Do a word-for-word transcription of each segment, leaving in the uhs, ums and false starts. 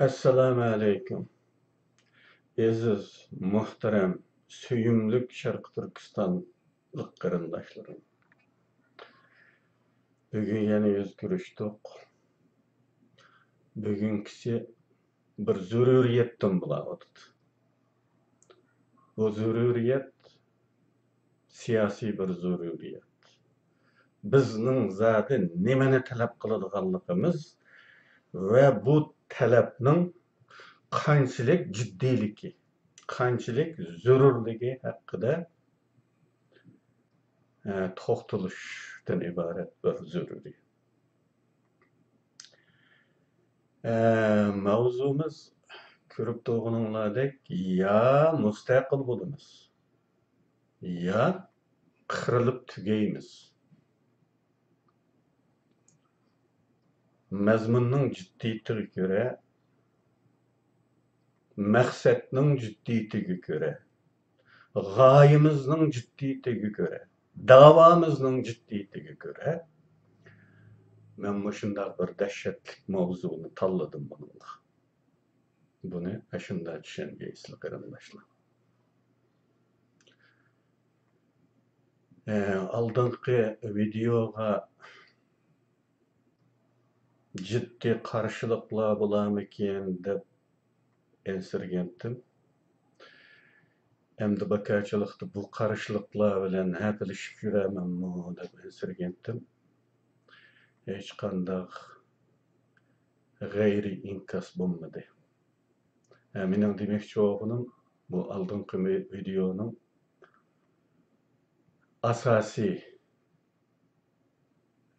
ئەسسالامۇ ئەلەيكۇم. ئەزىز، مۇھتەرەم، سۆيۈملۈك شەرقىي تۈركىستانلىق قېرىنداشلىرىم. بۈگۈن يەنە يۈز كۆرۈشتۇق. بۈگۈنكىسى بىر زۆرۈرىيەتتىن بولاۋاتىدۇ. بۇ زۆرۈرىيەت سىياسىي بىر زۆرۈرىيەت. بىزنىڭ زادى نېمىنى تەلەپ قىلىدىغانلىقىمىز ۋە بۇ تەلەپنىڭ قانچىلىك جىددىيلىكى، قانچىلىك زۆرۈرلۈكى ھەققىدە، ئە، توختىلىشتىن ئىبارەت بىر زۆرۈرىيەت. ئە، ماۋزۇمىز كۆرۈپ تۇرغىنىڭلاردەك يا مۇستەقىل بولىمىز، يا قىرىلىپ تۈگەيمىز. مەزمۇننىڭ جىددىيىتىگە كۆرە، مەقسەتنىڭ جىددىيىتىگە كۆرە، غايىمىزنىڭ جىددىيىتىگە كۆرە، داۋامىزنىڭ جىددىيىتىگە كۆرە، مەن مۇشۇنداق بىر دەھشەتلىك ماۋزۇنى تاللىدىم بۇنىڭغا. بۇنى ئاشۇنداق چۈشەنگەيسىلەر، قېرىنداشلار. ئە، ئالدىنقى ۋىدېوغا جىددىي قارشىلىقلار بولارمىكىن دەپ ئەنسىرىگەنتىم. ئەمدى بىكارچىلىقتا بۇ قارشىلىقلار بىلەن ھەپىلىشىپ يۈرەمەنمۇ دەپ ئەنسىرىگەنتىم. ھېچقانداق غەيرىي ئىنكاس بولمىدى. ھە، مېنىڭ دېمەكچى بولغىنىم، بۇ ئالدىنقى ۋى-، ۋىدېونىڭ ئاساسىي،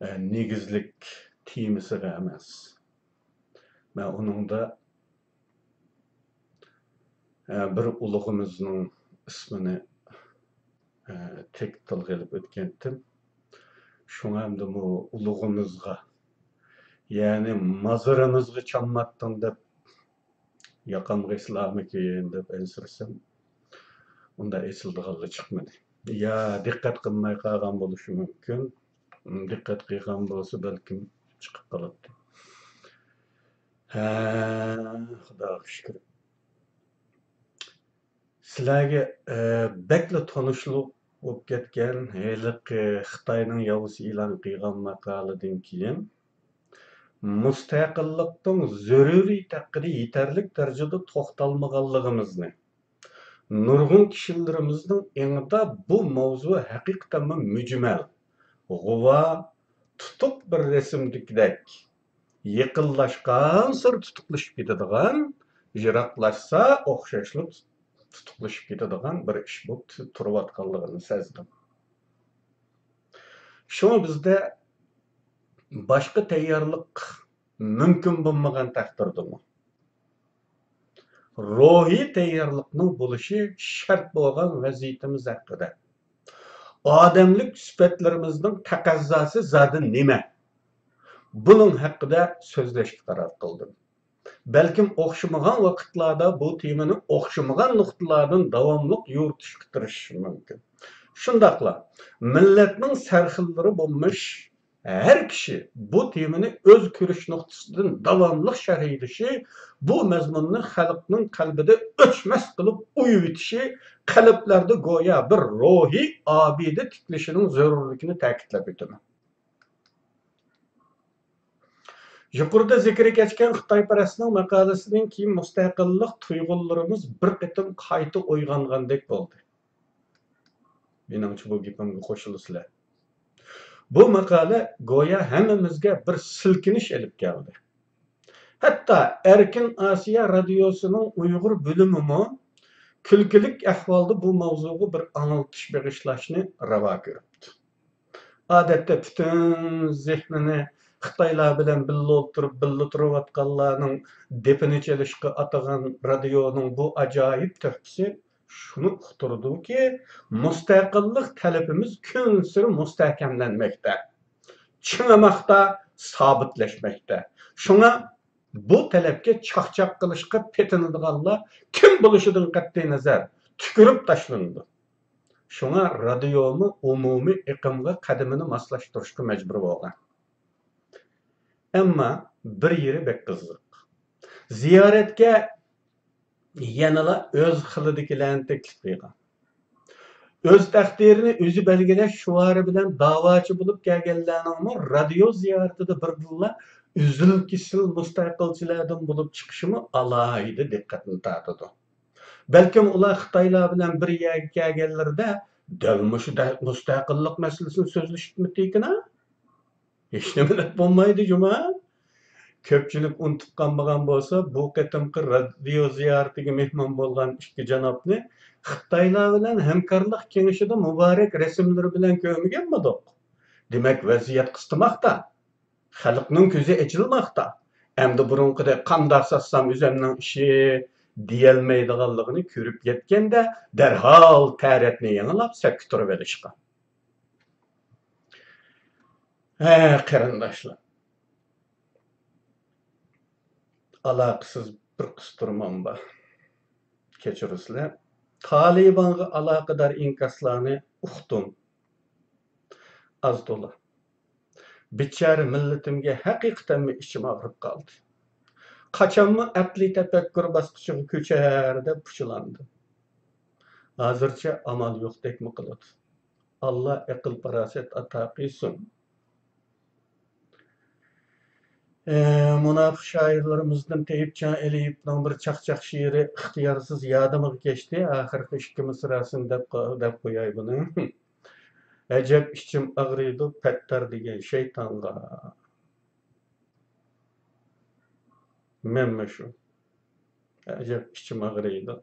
ھە، نېگىزلىك تېمىسىغا ئەمەس. مەن ئۇنىڭدا، ھە، بىر ئۇلۇغىمىزنىڭ ئىسمىنى، ھە، تەكىت تىلغا ئېلىپ ئۆتكەنتىم. شۇڭا ئەمدى بۇ ئۇلۇغىمىزغا، يەنى مازىرىمىزغا چامماتتىڭ دەپ ياقامغا ئېسىلارمىكىن دەپ ئەنسىرىسەم، ئۇنداق ئېسىلىدىغانلا چىقمىدى. يا دىققەت قىلماي قالغان بولۇشى مۇمكىن. دىققەت قىلغان بولسا، بەلكىم چىقىپ قالاتتى. ھە، خۇداغا شۈكۈر. سىلەرگە، ئە، بەكلا تونۇشلۇق بولۇپ كەتكەن ھېلىقى خىتاينىڭ ياۋىسى ئېلان قىلغان ماقالىدىن كېيىن، مۇستەقىللىقنىڭ زۆرۈرىيىتى ھەققىدە يېتەرلىك دەرىجىدە توختالمىغانلىقىمىزنى، نۇرغۇن كىشىلىرىمىزنىڭ ئېڭىدا بۇ ماۋزۇ ھەقىقەتەنمۇ مۈجمەل، غۇۋا، تۇتۇق بىر رەسىمدىكىدەك يېقىنلاشقانسېرى تۇتۇقلىشىپ كېتىدىغان، يىراقلاشسا ئوخشاشلا تۇتۇقلىشىپ كېتىدىغان بىر ئىش بولۇپ تۇ-، تۇرۇۋاتقانلىقىنى سەزدىم. شۇڭا بىزدە باشقا تەييارلىق مۇمكىن بولمىغان تەقدىردىمۇ، روھىي تەييارلىقنىڭ بولۇشى شەرت بولغان ۋەزىيىتىمىز ھەققىدە، ئادەملىك سۈپەتلىرىمىزنىڭ تەقەززاسى زادى نېمە؟ بۇنىڭ ھەققىدە سۆزلەشكە قارار قىلدىم. بەلكىم ئوخشىمىغان ۋاقىتلاردا بۇ تېمىنى ئوخشىمىغان نۇقتىلاردىن داۋاملىق يورۇتۇشقا تىرىشىشىم مۇمكىن. شۇنداقلا، مىللەتنىڭ سەرخىللىرى بولمىش ھەر كىشى بۇ تېمىنى ئۆز كۆرۈش نۇقتىسىدىن داۋاملىق شەرھلىشى بۇ مەزمۇننى خەلقنىڭ قەلبىدە ئۆچمەس قىلىپ ئۇيۇۋېتىشى، قەلبلەردە گويا بىر روھىي ئابىدە تىكلىشىنىڭ زۆرۈرلۈكىنى تەكىتلەپ ئۆتىمەن. يۇقىرىدا زىكرى كەچكەن خىتايپەرەسنىڭ ماقالىسىدىن كېيىن مۇستەقىللىق تۇيغۇلىرىمىز بىر قېتىم قايتا ئويغانغاندەك بولدى. مېنىڭچە بۇ گېپىمگە قوشۇلىسىلەر. بۇ ماقالە گويا ھەممىمىزگە بىر سىلكىنىش ئېلىپ كەلدى. ھەتتا ئەركىن ئاسىيا رادىيوسىنىڭ ئۇيغۇر بۆلۈمىمۇ كۈلكىلىك ئەھۋالدا بۇ ماۋزۇغا بىر ئاڭلىتىش بېغىشلاشنى راۋا كۆرۈپتۇ. ئادەتتە پۈتۈن زېھنىنى خىتايلار بىلەن بىللە ئولتۇرۇپ، بىللە تۇرۇۋاتقانلارنىڭ دېپىنى چېلىشقا ئاتىغان رادىيونىڭ بۇ ئاجايىپ تۆھپىسى شۇنى ئۇقتۇرىدۇكى، مۇستەقىللىق تەلىپىمىز كۈنسېرى مۇستەھكەملەنمەكتە، چىڭىماقتا، سابىتلەشمەكتە. شۇڭا بۇ تەلەپكە چاقچاق قىلىشقا پېتىنىدىغانلار كىم بولۇشىدىن قەتئىينەزەر، تۈكۈرۈپ تاشلىنىدۇ. شۇڭا رادىيومۇ ئومۇمىي ئېقىمغا قەدىمىنى ماسلاشتۇرۇشقا مەجبۇر بولغان. ئەمما بىر يېرى بەك قىزىق. زىيارەتكە يەنىلا ئۆز خىلىدىكىلەرنى تەكلىپ قىلغان. ئۆز تەقدىرىنى ئۆزى بەلگىلەش شوئارى بىلەن داۋاچى بولۇپ كەلگەنلەرنىڭمۇ رادىيو زىيارىتىدە بىردىنلا ئۈزۈل-كېسىل مۇستەقىلچىلەردىن بولۇپ چىقىشىمۇ ئالاھىدە دىققەتنى تارتىدۇ. بەلكىم ئۇلار خىتايلار بىلەن بىر يەرگە كەلگەنلىرىدە دەل مۇشۇ دە-، مۇستەقىللىق مەسىلىسىنى سۆزلىشىپمىتىكىنا؟ ھېچنېمە دەپ بولمايدۇ جۇما. كۆپچىلىك ئۇنتۇپ قالمىغان بولسا، بۇ قېتىمقى رادىيو زىيارىتىگە مېھمان بولغان ئىككى جانابنى خىتايلار بىلەن ھەمكارلىق كېڭىشىدە مۇبارەك رەسىملىرى بىلەن كۆرمىگەنمىدۇق؟ دېمەك، ۋەزىيەت قىستىماقتا. خەلقنىڭ كۆزى ئېچىلماقتا. ئەمدى بۇرۇنقىدەك «قانداق ساتسام ئۆزۈمنىڭ ئىشى» دېيەلمەيدىغانلىقىنى كۆرۈپ يەتكەندە، دەرھال تەرەتنى يېڭىلاپ سەپكە تۇرۇۋېلىشقا. ھە، قېرىنداشلار. ئالاقىسىز بىر قىستۇرمام بار. كەچۈرىسىلەر. تالىبانغا ئالاقىدار ئىنكاسلارنى ئۇقتۇم. ئاز تولا. بىچارە مىللىتىمگە ھەقىقەتەنمۇ ئىچىم ئاغرىپ قالدى. قاچانمۇ ئەقلىي تەپەككۇر باسقۇچىغا كۆچەر دەپ پۇچىلاندىم. ھازىرچە ئامال يوقتەكمۇ قىلىدۇ. ئاللا ئەقىل-پاراسەت ئاتا قىلسۇن. ئە، مۇناپىق شائىرلىرىمىزدىن تېيىپجان ئېلىيېۋنىڭ بىر چاقچاق شېئىرى ئىختىيارسىز يادىمغا كەچتى. ئاخىرقى ئىككى مىسراسىنى دەپ قو-، دەپ قوياي بۇنى. ئەجەب ئىچىم ئاغرىيدۇ پەتتار دېگەن شەيتانغا. مەنمۇ شۇ. ئەجەب ئىچىم ئاغرىيدۇ.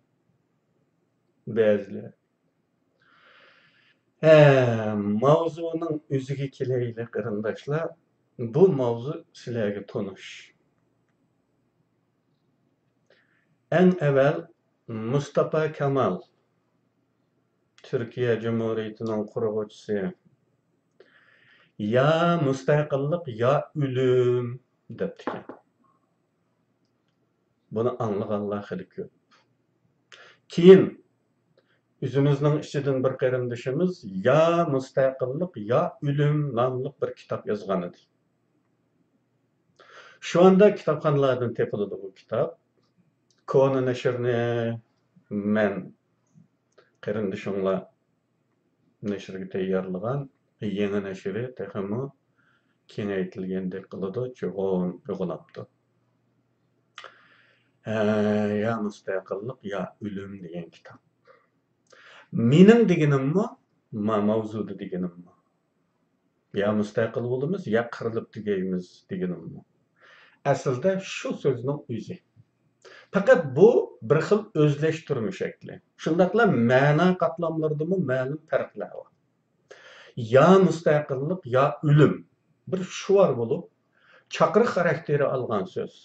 بەزىلەر. ھە، ماۋزۇنىڭ ئۆزىگە كېلەيلى، قېرىنداشلار. بۇ ماۋزۇ سىلەرگە تونۇش. ئەڭ ئەۋۋەل مۇستاپا كامال، تۈركىيە جۇمھۇرىيىتىنىڭ قۇرغۇچىسى، «يا مۇستەقىللىق، يا ئۆلۈم» دەپتىكەن. بۇنى ئاڭلىغانلار خېلى كۆپ. كېيىن ئۆزىمىزنىڭ ئىچىدىن بىر قېرىندىشىمىز «يا مۇستەقىللىق، يا ئۆلۈم» ناملىق بىر كىتاب يازغانىدى. شۇ ئاندا كىتابخانىلاردىن تېپىلىدۇ بۇ كىتاب. كونا نەشرنى مەن قېرىندىشىڭلار نەشرگە تەييارلىغان، يېڭى نەشرى تېخىمۇ كېڭەيتىلگەندەك قىلىدۇ، چوغۇن ئويغىناپتۇ. ھە، يا مۇستەقىللىق، يا ئۆلۈم دېگەن كىتاب. مېنىڭ دېگىنىممۇ، ما-، ماۋزۇدا دېگىنىممۇ. يا مۇستەقىل بولىمىز، يا قىرىلىپ تۈگەيمىز دېگىنىممۇ. ئەسلىدە شۇ سۆزنىڭ ئۆزى. پەقەت بۇ بىر خىل ئۆزلەشتۈرمە شەكلى. شۇنداقلا مەنا قاتلاملىرىدىمۇ مەلۇم پەرقلەر بار. يا مۇستەقىللىق، يا ئۆلۈم. بىر شوئار بولۇپ، چاقىرىق خاراكتېرى ئالغان سۆز.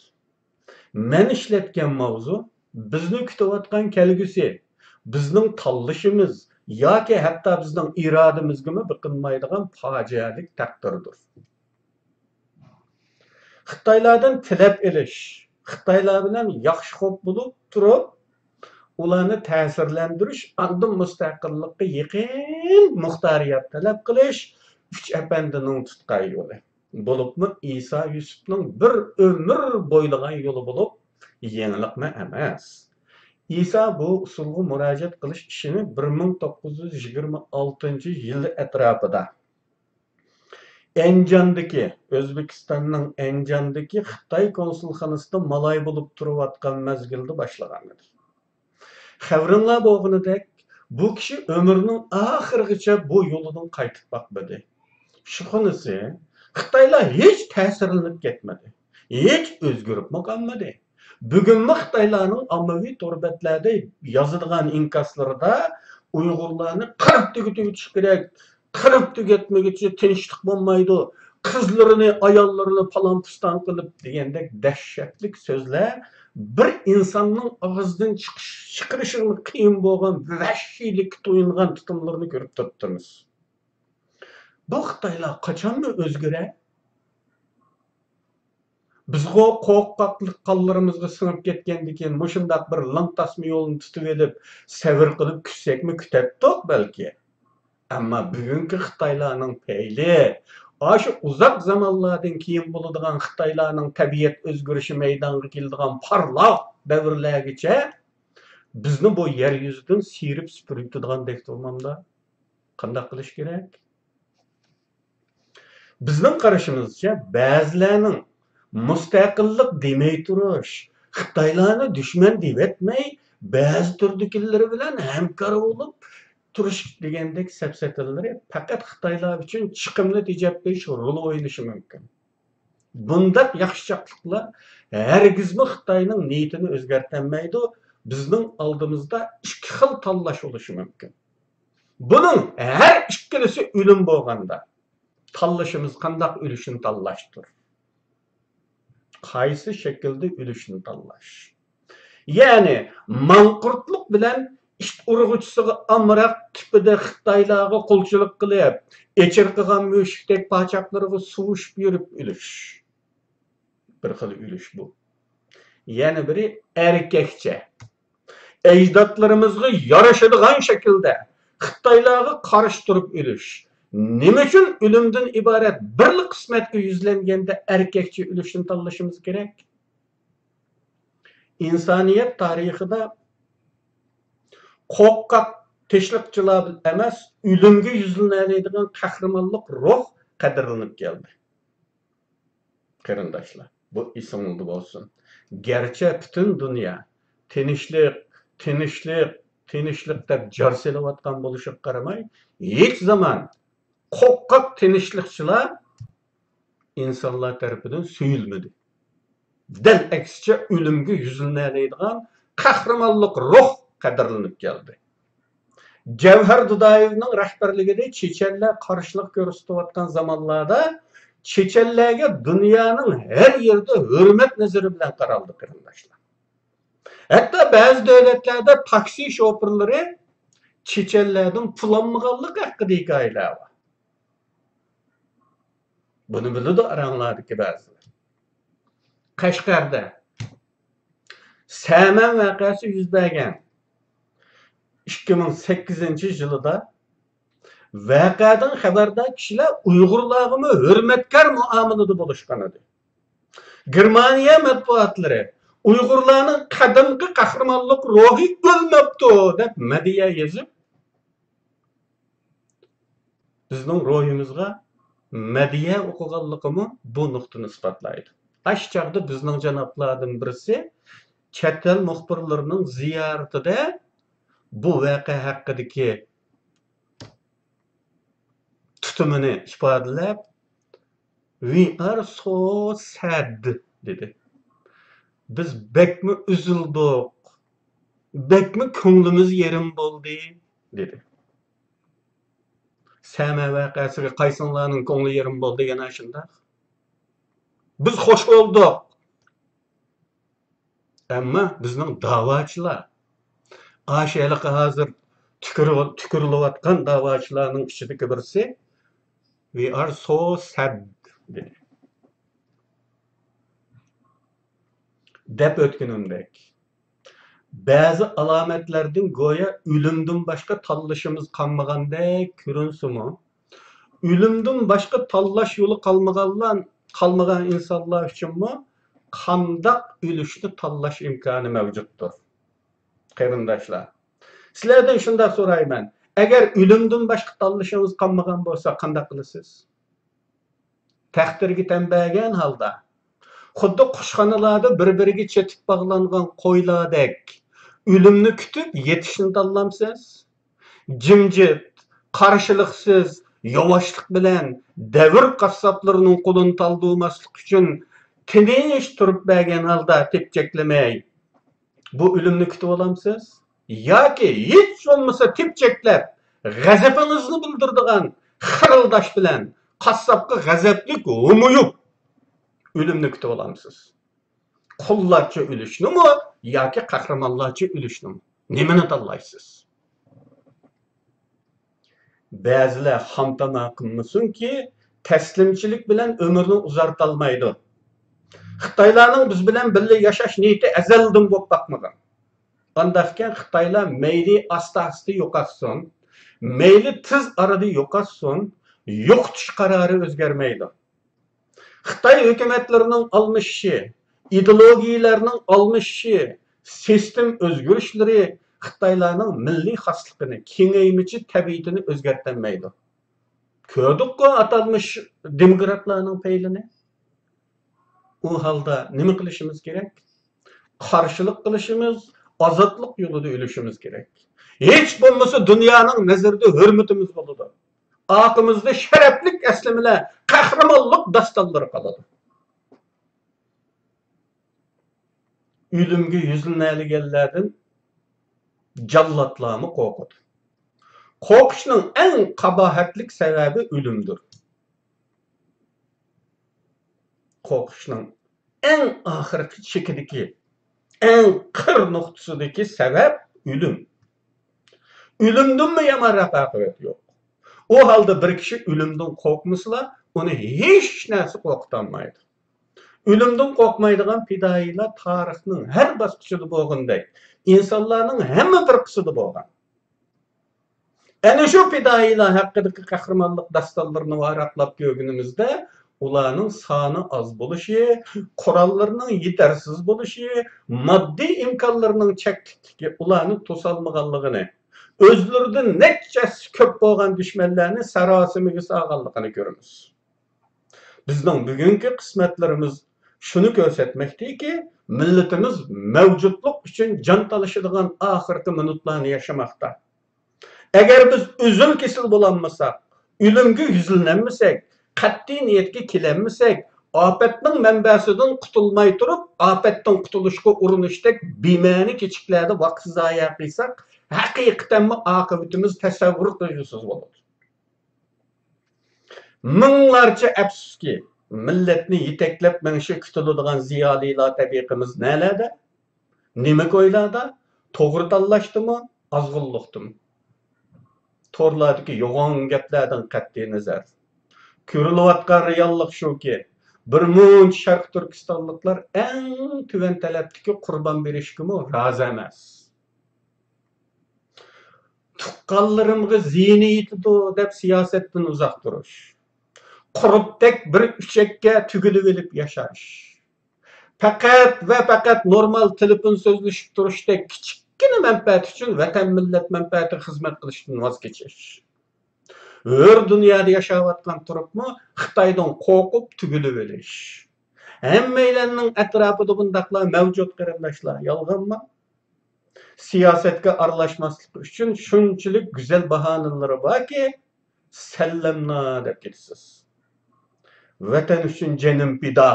مەن ئىشلەتكەن ماۋزۇ بىزنى كۈتۈۋاتقان كەلگۈسى، بىزنىڭ تاللىشىمىز ياكى ھەتتا بىزنىڭ ئىرادىمىزگىمۇ بېقىنمايدىغان پاجىئەلىك تەقدىردۇر. خىتايلاردىن تىلەپ ئېلىش، خىتايلار بىلەن ياخشى خوپ بولۇپ تۇرۇپ، ئۇلارنى تەسىرلەندۈرۈش، ئاندىن مۇستەقىللىققا يېقىن مۇختارىيەت تەلەپ قىلىش ئۈچ ئەپەندىنىڭ تۇتقان يولى. بولۇپمۇ ئىسا يۈسۈپنىڭ بىر ئۆمۈر بويلىغان يولى بولۇپ، يېڭىلىقمۇ ئەمەس. ئىسا بۇ ئۇسۇلغا مۇراجىئەت قىلىش ئىشىنى بىر مىڭ توققۇز يۈز يىگىرمە ئالتىنچى يىل ئەتراپىدا ئەنجاندىكى، ئۆزبېكىستاننىڭ ئەنجاندىكى خىتاي كونسۇلخانىسىدا مالاي بولۇپ تۇرۇۋاتقان مەزگىلدە باشلىغان ئىدى. خەۋىرىڭلار بولغىنىدەك، بۇ كىشى ئۆمرىنىڭ ئاخىرىغىچە بۇ يولىدىن قايتىپ باقمىدى. ئىشخانىسى، خىتايلار ھېچ تەسىرلىنىپ كەتمىدى، ھېچ ئۆزگىرىپمۇ قالمىدى. بۈگۈنمۇ خىتايلارنىڭ ئاممىۋى تور بەتلەردە يازىدىغان ئىنكاسلىرىدا ئۇيغۇرلارنى قىرىپ تۈگىتىۋېتىش كېرەك، قىرىپ تۈگەتمىگۈچە تىنچلىق بولمايدۇ، قىزلىرىنى، ئاياللىرىنى پالان-پۇستان قىلىپ دېگەندەك دەھشەتلىك سۆزلەر بىر ئىنساننىڭ ئاغزىدىن چىقىش، چىقىرىشىغىمۇ قىيىن بولغان ۋەھشىيلىككە تويۇنغان تۇتۇملىرىنى كۆرۈپ تۇرۇپتىمىز. بۇ خىتايلار قاچانمۇ ئۆزگىرەر؟ بىزغۇ قورقاقلىق قانلىرىمىزغا سىڭىپ كەتكەندىكىن، مۇشۇنداق بىر لىڭ تاسما يولنى تۇتۇۋېلىپ، سەۋر قىلىپ كۈتسەكمۇ كۈتەتتۇق بەلكى. ئەمما بۈگۈنكى خىتايلارنىڭ پەيلى ئاشۇ ئۇزاق زامانلاردىن كېيىن بولىدىغان خىتايلارنىڭ تەبىئەت ئۆزگىرىشى مەيدانغا كېلىدىغان پارلاق دەۋرلەرگىچە بىزنى بۇ يەر يۈزىدىن سىيرىپ سۈپۈرۈۋېتىدىغاندەك تۇرمامدا؟ قانداق قىلىش كېرەك؟ بىزنىڭ قارىشىمىزچە، بەزىلەرنىڭ مۇستەقىللىق دېمەي تۇرۇش، خىتايلارنى دۈشمەن دېۋەتمەي، بەزى تۈردىكىلىرى بىلەن ھەمكار بولۇپ تۇرۇش دېگەندەك سەپسەتىلىرى پەقەت خىتايلار ئۈچۈن چىقىمنى تېجەپ بېرىش رولى ئوينىشى مۇمكىن. بۇنداق ياخشىچاقلىقلار ھەرگىزمۇ خىتاينىڭ نىيىتىنى ئۆزگەرتەلمەيدۇ. بىزنىڭ ئالدىمىزدا ئىككى خىل تاللاش بولۇشى مۇمكىن. بۇنىڭ ھەر ئىككىلىسى ئۆلۈم بولغاندا، تاللىشىمىز قانداق ئۆلۈشنى تاللاشتۇر. قايسى شەكىلدە ئۆلۈشنى تاللاش. يەنى ماڭقۇرتلۇق بىلەن ئىت ئۇرغۇچىسىغا ئامراق تىپىدا خىتايلارغا قۇلچىلىق قىلىپ، ئېچىرقىغان مۈشۈكتەك پاچاقلىرىغا سۇۋۇشۇپ يۈرۈپ ئۆلۈش. بىر خىل ئۆلۈش بۇ. يەنە بىرى ئەركەكچە. ئەجدادلىرىمىزغا يارىشىدىغان شەكىلدە خىتايلارغا قارشى تۇرۇپ ئۆلۈش. نېمە ئۈچۈن ئۆلۈمدىن ئىبارەت بىرلا قىسمەتكە يۈزلەنگەندە ئەركەكچە ئۆلۈشنى تاللىشىمىز كېرەك؟ ئىنسانىيەت تارىخىدا قورقاق تىنچلىقچىلار ئەمەس، ئۆلۈمگە يۈزلىنەلەيدىغان قەھرىمانلىق روھ قەدىرلىنىپ كەلدى. قېرىنداشلار، بۇ ئېسىڭلاردا بولسۇن. گەرچە پۈتۈن دۇنيا تىنچلىق، تىنچلىق، تىنچلىق دەپ جار سېلىۋاتقان بولۇشىغا قارىماي، ھېچ زامان قورقاق تىنچلىقچىلار ئىنسانلار تەرىپىدىن سۆيۈلمىدى. دەل ئەكسىچە، ئۆلۈمگە يۈزلىنەلەيدىغان قەھرىمانلىق روھ قەدىرلىنىپ كەلدى. جەۋھەر دۇدايېۋنىڭ رەھبەرلىكىدە چېچەنلەر قارشىلىق كۆرسىتىۋاتقان زامانلاردا چېچەنلەرگە دۇنيانىڭ ھەر يېرىدە ھۆرمەت نەزىرى بىلەن قارالدى، قېرىنداشلار. ھەتتا بەزى دۆلەتلەردە تاكسى شوپۇرلىرى چېچەنلەردىن پۇل ئالمىغانلىق ھەققىدە ھېكايىلەر بار. بۇنى بىلىدۇ ئاراڭلاردىكى بەزىلەر. قەشقەردە سەمەن ۋەقەسى يۈز بەرگەن ئىككى مىڭ سەككىزىنچى يىلىدا ۋەقەدىن خەۋەردار كىشىلەر ئۇيغۇرلارغىمۇ ھۆرمەتكار مۇئامىلىدە بولۇشقان ئىدى. گېرمانىيە مەتبۇئاتلىرى ئۇيغۇرلارنىڭ قەدىمكى قەھرىمانلىق روھى ئۆلمەپتۇ دەپ مەدھىيە يېزىپ، بىزنىڭ روھىمىزغا مەدھىيە ئوقۇغانلىقىمۇ بۇ نۇقتىنى ئىسپاتلايدۇ. ئاشۇ چاغدا بىزنىڭ جانابلاردىن بىرسى چەت ئەل مۇخبىرلىرىنىڭ زىيارىتىدە بۇ ۋەقە ھەققىدىكى تۇتۇمىنى ئىپادىلەپ، "We are so sad" دېدى. "بىز بەكمۇ ئۈزۈلدۇق، بەكمۇ كۆڭلىمىز يېرىم بولدى" دېدى. سەمە ۋەقەسىگە قايسىڭلارنىڭ كۆڭلى يېرىم بولدى يەنە شۇنداق؟ بىز خوش بولدۇق. ئەمما بىزنىڭ داۋاچىلار، ئاشۇ ھېلىقى ھازىر تۈكۈرۈ-، تۈكۈرۈلۈۋاتقان داۋاچىلارنىڭ ئىچىدىكى بىرسى، "We are so sad" دېدى. دەپ ئۆتكىنىمدەك، بەزى ئالامەتلەردىن گويا ئۆلۈمدىن باشقا تاللىشىمىز قالمىغاندەك كۆرۈنسىمۇ، ئۆلۈمدىن باشقا تاللاش يولى قالمىغانلار، قالمىغان ئىنسانلار ئۈچۈنمۇ قانداق ئۆلۈشنى تاللاش ئىمكانى مەۋجۇتتۇر؟ قېرىنداشلار، سىلەردىن شۇنداق سورايمەن، ئەگەر ئۆلۈمدىن باشقا تاللىشىڭىز قالمىغان بولسا، قانداق قىلىسىز؟ تەقدىرگە تەن بەرگەن ھالدا، خۇددى قۇشخانىلاردا بىر-بىرىگە چېتىپ باغلانغان قويلاردەك ئۆلۈمنى كۈتۈپ يېتىشنى تاللامسىز؟ جىمجىت، قارشىلىقسىز، ياۋاشلىق بىلەن دەۋر قاسساپلىرىنىڭ قولىنى تالدۇرماسلىق ئۈچۈن تىنچ تۇرۇپ بەرگەن ھالدا تېپچەكلىمەي، بۇ ئۆلۈمنى كۈتۈۋالامسىز؟ ياكى ھېچ بولمىسا تېپچەكلەپ، غەزىپىڭىزنى بىلدۈرىدىغان خىرىلداش بىلەن قاسساپقا غەزەپلىك ھومىيىپ ئۆلۈمنى كۈتۈۋالامسىز؟ قۇللارچە ئۆلۈشنىمۇ ياكى قەھرىمانلارچە ئۆلۈشنىمۇ؟ نېمىنى تاللايسىز؟ بەزىلەر خامتاما قىلمىسۇنكى، تەسلىمچىلىك بىلەن ئۆمۈرنى ئۇزارتالمايدۇ. خىتايلارنىڭ بىز بىلەن بىللە ياشاش نىيىتى ئەزەلدىن بولۇپ باقمىغان. ئانداقكەن خىتايلار مەيلى ئاستا-ئاستا يوقاتسۇن، مەيلى تېز ئارىدا يوقاتسۇن، يوقىتىش قارارى ئۆزگەرمەيدۇ. خىتاي ھۆكۈمەتلىرىنىڭ ئالمىشىشى، ئىدېئولوگىيەلەرنىڭ ئالمىشىشى، سىستېما ئۆزگىرىشلىرى خىتايلارنىڭ مىللىي خاسلىقىنى، كېڭەيمىچى تەبىئىتىنى ئۆزگەرتەلمەيدۇ. كۆردۇققۇ ئاتالمىش دېموكراتلارنىڭ پەيلىنى. ئۇ ھالدا نېمە قىلىشىمىز كېرەك؟ قارشىلىق قىلىشىمىز، ئازادلىق يولىدا ئۆلۈشىمىز كېرەك. ھېچ بولمىسا دۇنيانىڭ نەزىرىدە ھۆرمىتىمىز بولىدۇ. ئارقىمىزدا شەرەپلىك ئەسلىمىلەر، قەھرىمانلىق داستانلىرى قالىدۇ. ئۆلۈمگە يۈزلىنەلىگەنلەردىن جاللاتلارمۇ قورقىدۇ. قورقۇشنىڭ ئەڭ قاباھەتلىك سەۋەبى ئۆلۈمدۇر. قورقۇشنىڭ ئەڭ ئاخىرقى چېكىدىكى، ئەڭ قىر نۇقتىسىدىكى سەۋەب ئۆلۈم. ئۆلۈمدىنمۇ يامان رەت ئاقىۋەت يوق. ئۇ ھالدا بىر كىشى ئۆلۈمدىن قورقمىسىلا، ئۇنى ھېچ نەرسە قورقۇتالمايدۇ. ئۆلۈمدىن قورقمايدىغان پىدائىيلار تارىخنىڭ ھەر باسقۇچىدا بولغىنىدەك، ئىنسانلارنىڭ ھەممە پىرقىسىدا بولغان. ئەنە شۇ پىدائىيلار ھەققىدىكى قەھرىمانلىق داستانلىرىنى ۋاراقلاپ كۆرگىنىمىزدە، ئۇلارنىڭ سانى ئاز بولۇشى، قوراللىرىنىڭ يېتەرسىز بولۇشى، ماددىي ئىمكانلىرىنىڭ چەكلىكلىكى ئۇلارنى توسالمىغانلىقىنى، ئۆزلىرىدىن نەچچە ھەسسە كۆپ بولغان دۈشمەنلەرنى ساراسىمىگە سالغانلىقىنى كۆرىمىز. بىزنىڭ بۈگۈنكى قىسمەتلىرىمىز شۇنى كۆرسەتمەكتىكى، مىللىتىمىز مەۋجۇتلۇق ئۈچۈن جان تالىشىدىغان ئاخىرقى مىنۇتلارنى ياشىماقتا. ئەگەر بىز ئۈزۈل-كېسىل بولالمىساق، ئۆلۈمگە يۈزلىنەلمىسەك، قەتئىي نىيەتكە كېلەلمىسەك، ئاپەتنىڭ مەنبەسىدىن قۇتۇلماي تۇرۇپ، ئاپەتتىن قۇتۇلۇشقا ئۇرۇنۇشتەك بىمەنە كېچىكلەردە ۋاقىت زايە قىلساق، ھەقىقەتەنمۇ ئاقىۋىتىمىز تەسەۋۋۇر قىلغۇسىز بولىدۇ. مىڭلارچە ئەپسۇسكى، مىللەتنى يېتەكلەپ مېڭىشى كۈتۈلىدىغان زىيالىيلار تەبىقىمىز نەلەردە؟ نېمە كويلاردا؟ توغرا تاللاشتىمۇ، ئازغۇنلۇقتىمۇ؟ تورلاردىكى يوغان گەپلەردىن قەتئىينەزەر، كۆرۈلۈۋاتقان رېئاللىق شۇكى، بىر مۇنچە شەرقىي تۈركىستانلىقلار ئەڭ تۆۋەن تەلەپتىكى قۇربان بېرىشكىمۇ رازى ئەمەس. تۇغقانلىرىمغا زىيىنى يېتىدۇ دەپ سىياسەتتىن ئۇزاق تۇرۇش. قۇرتتەك بىر ئۈچەككە تۈگۈلۈۋېلىپ ياشاش. پەقەت ۋە پەقەت نورمال تېلېفون سۆزلىشىپ تۇرۇشتەك كىچىككىنە مەنپەئەت ئۈچۈن ۋەتەن، مىللەت مەنپەئەتىگە خىزمەت قىلىشتىن ۋاز كېچىش. ھۆر دۇنيادا ياشاۋاتقان تۇرۇپمۇ خىتايدىن قورقۇپ تۈگۈلۈۋېلىش. ھەممەيلەننىڭ ئەتراپىدا بۇنداقلار مەۋجۇت، قېرىنداشلار، يالغانمۇ؟ سىياسەتكە ئارىلاشماسلىق ئۈچۈن شۇنچىلىك گۈزەل باھانىلىرى باركى، سەللەمنا دەپ كېتىسىز. ۋەتەن ئۈچۈن جېنىم پىدا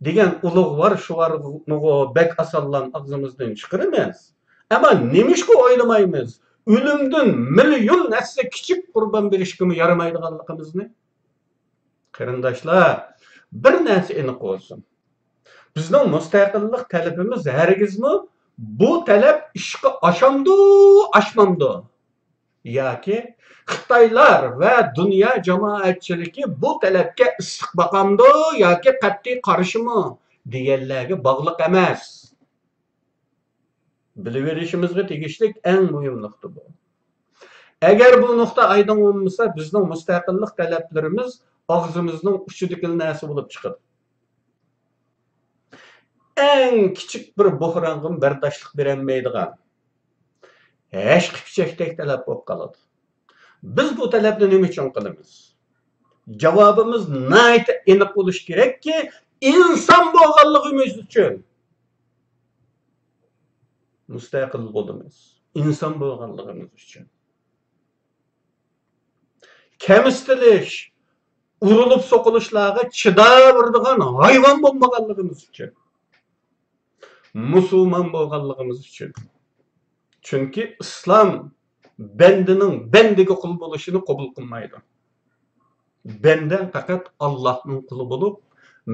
دېگەن ئۇلۇغۋار شوئارنىغۇ بەك ئاسانلا ئاغزىمىزدىن چىقىرىمىز. ئەمما نېمىشقا ئويلىمايمىز ئۆلۈمدىن مىليون ھەسسە كىچىك قۇربان بېرىشكىمۇ يارىمايدىغانلىقىمىزنى؟ قېرىنداشلار، بىر نەرسە ئېنىق بولسۇن. بىزنىڭ مۇستەقىللىق تەلىپىمىز ھەرگىزمۇ بۇ تەلەپ ئىشقا ئاشامدۇ، ئاشمامدۇ؟ ياكى خىتايلار ۋە دۇنيا جامائەتچىلىكى بۇ تەلەپكە ئىسسىق باقامدۇ ياكى قەتئىي قارشىمۇ دېگەنلەرگە باغلىق ئەمەس. بىلىۋېلىشىمىزغا تېگىشلىك ئەڭ مۇھىم نۇقتا بۇ. ئەگەر بۇ نۇقتا ئايدىڭ بولمىسا، بىزنىڭ مۇستەقىللىق تەلەپلىرىمىز ئاغزىمىزنىڭ ئۇچىدىكىلا نەرسە بولۇپ چىقىدۇ. ئەڭ كىچىك بىر بوھرانغىمۇ بەرداشلىق بېرەلمەيدىغان، ھەشقىپىچەكتەك تەلەپ بولۇپ قالىدۇ. بىز بۇ تەلەپنى نېمە ئۈچۈن قىلىمىز؟ جاۋابىمىز ناھايىتى ئېنىق بولۇشى كېرەككى، ئىنسان بولغانلىقىمىز ئۈچۈن مۇستەقىل بولىمىز. ئىنسان بولغانلىقىمىز ئۈچۈن. كەمسىتىلىش، ئۇرۇلۇپ سوقۇلۇشلارغا چىداۋېرىدىغان ھايۋان بولمىغانلىقىمىز ئۈچۈن. مۇسۇلمان بولغانلىقىمىز ئۈچۈن. چۈنكى ئىسلام بەندىنىڭ بەندىگە قۇل بولۇشىنى قوبۇل قىلمايدۇ. بەندە پەقەت ئاللاھنىڭ قۇلى بولۇپ،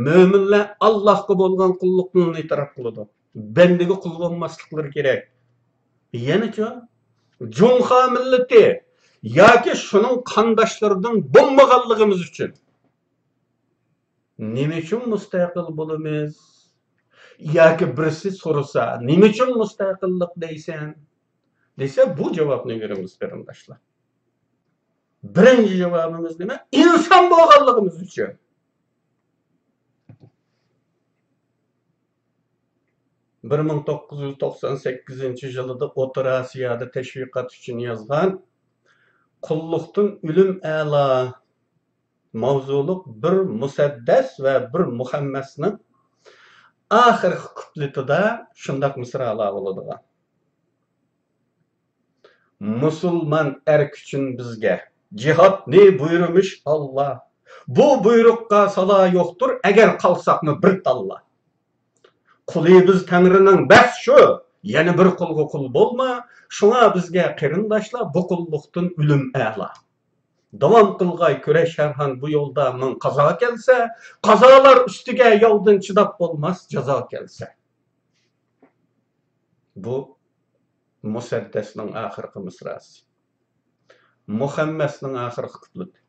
مۆمىنلەر ئاللاھقا بولغان قۇللۇقنى ئېتىراپ قىلىدۇ. بەندىگە قۇل بولماسلىقلىرى كېرەك. يەنىچۇ؟ جۇڭخۇا مىللىتى ياكى شۇنىڭ قانداشلىرىدىن بولمىغانلىقىمىز ئۈچۈن. نېمە ئۈچۈن مۇستەقىل بولىمىز؟ ياكى بىرسى سورىسا، نېمە ئۈچۈن مۇستەقىللىق دەيسەن؟ دېسە، بۇ جاۋابنى بېرىمىز، قېرىنداشلار. بىرىنچى جاۋابىمىز نېمە؟ ئىنسان بولغانلىقىمىز ئۈچۈن. بىر مىڭ توققۇز يۈز توقسان سەككىزىنچى يىلىدا ئوتتۇرا ئاسىيادا تەشۋىقات ئۈچۈن يازغان «قۇللۇقتىن ئۆلۈم ئەلا» ماۋزۇلۇق بىر مۇسەددەس ۋە بىر مۇخەممەسنىڭ ئاخىرقى كۇپلېتىدا شۇنداق مىسرالار بولىدىغان. مۇسۇلمان ئەر كۈچۈن بىزگە، جىھادنى بۇيرۇمىش ئاللا. بۇ بۇيرۇققا سالا يوقتۇر، ئەگەر قالساقمۇ بىر تاللا. قۇلى بىز تەڭرىنىڭ بەس شۇ، يەنە بىر قۇلغا قۇل بولما. شۇڭا بىزگە قېرىنداشلار، بۇ قۇللۇقتىن ئۆلۈم ئەلا. داۋام قىلغاي كۈرەش ھەرھان بۇ يولدا مىڭ قازا كەلسە، قازالار ئۈستىگە ياۋدىن چىداپ بولماس جازا كەلسە. بۇ مۇسەددەسنىڭ ئاخىرقى مىسراسى. مۇخەممەسنىڭ ئاخىرقى كۇپلېتى.